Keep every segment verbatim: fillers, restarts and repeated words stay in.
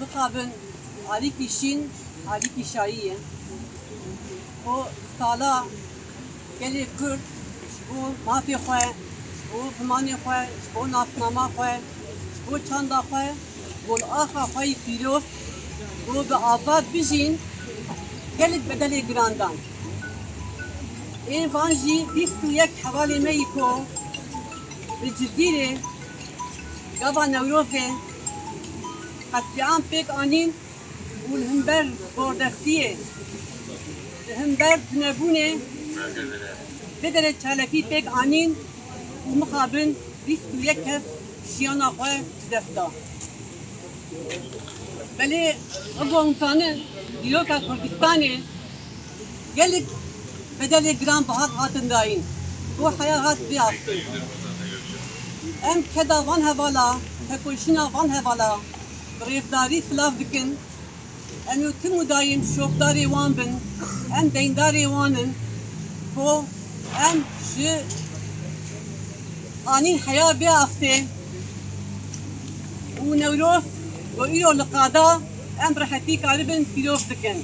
Mixabin alîkî şîn, alîkî şayî ye. Ku sala gelê Kurd ji bo mafê xwe, ji bo zimanê xwe, ji bo nasnama xwe, ji bo çanda xwe, ji bo axa xwe yî pîroz, ku bi azad bijîn, gelek bedelê giran dan. Ên van jî bîst û yek hevalê me yî ku li Cizîrê gava Newrozê qetlîam pêk anîn û li hember zordestiyê, li hember tunebûnê vê derê çalakî pêk anîn û mixabin bîst û yek kes jiyana xwe ji dest da. Belê, wek hûn zanin, dîroka Kurdistanê gelek bedelê giran bi hat hatin dayîn. Bo heya hat vê astê. Em keda van hevala, tekoşîna van hevala bi rêvdarî silav dikin. Em û tim û dayîm şopdarê wan bin, em deyndarê wan in, ku em ji anîn heya vê astê û Newroz ku îro li qada em bi rehetî karibin pîroz dikin.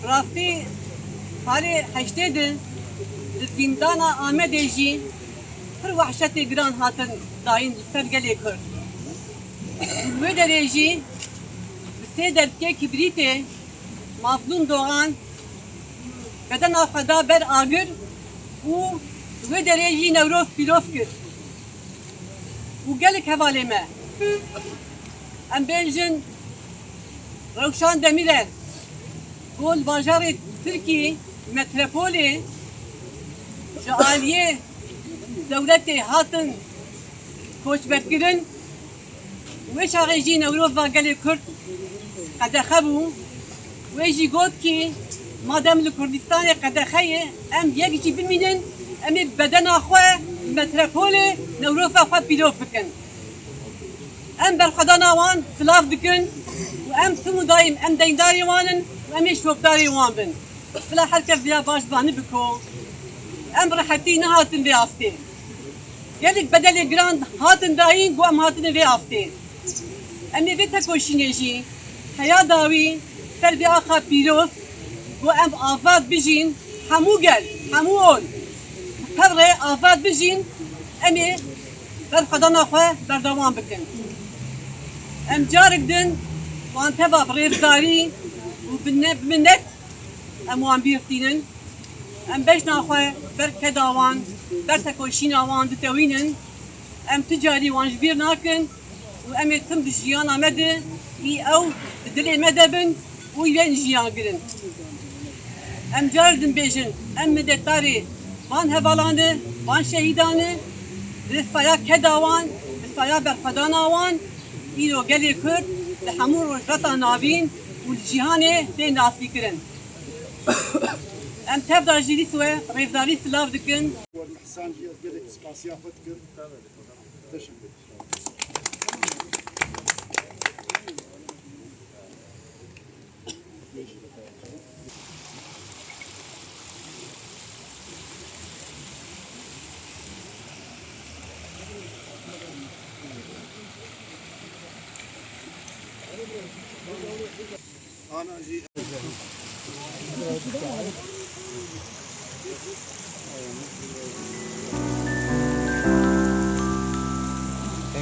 Rastî, salê heştê de li zîndana Amedê jî pir wehşetê giran hatin dayîn li ser gelê Kurd. Li wê derê jî bi sê derbkê kibrîtê Mazlûm Dogan bedena xwe da ber agir û li wê derê jî Newroz pîroz kir. Û gelek hevalê me, em bêjin Rewşan Demîrel, ku li bajarê Tirkî, metropolê, ji aliyê dewletê hatin koçberkirin, wê çaxê jî Newroza gelê Kurd qedexe bû. Wê jî got kî, madem li Kurdistanê qedexe ye, em yek jî bimînin, em ê bedena xwe metropolê Newroza xwe pîroz bikin. Em berxwedana wan silav dikin û em tim û dayîm em deyndarê wan in û em ê şopdarê wan bin. Bila her kes vêya baş zanî biko, em bi rehetî nehatin vê astê. Gelek bedelê giran hatin dayîn ku em hatine vê astê. Em ê vê tekoşînê jî heya dawî ser vê axa pîroz ku em azad bijîn, hemû gel, hemû ol, bi tevre azad bijîn, em ê berxwedana xwe berdewam bikin. Em carek din wan teva bi rêzdarî û bi ne-, bi minet em wan bîr tînin. Em bejna xwe ber keda wan, ber tekoşîna wan ditewînin. Em tu carî wan ji bîr nakin û em ê tim di jiyana me de î ew di dilê me de bin û yên jiyan girin. Em car din bêjin, em minnetdarê van hevalan e, van şehîdan e, li saya keda wan, li saya berxwedana wan, îro gelê Kurd li hemû Rojhilata Navîn û li cîhanê tê nasîkirin. Em tev de jî dîsa we rêvdarî silav dikin. Werdî Hisan jî ez gelek spasiya xwe dikim. Teşekkür. Ana jî.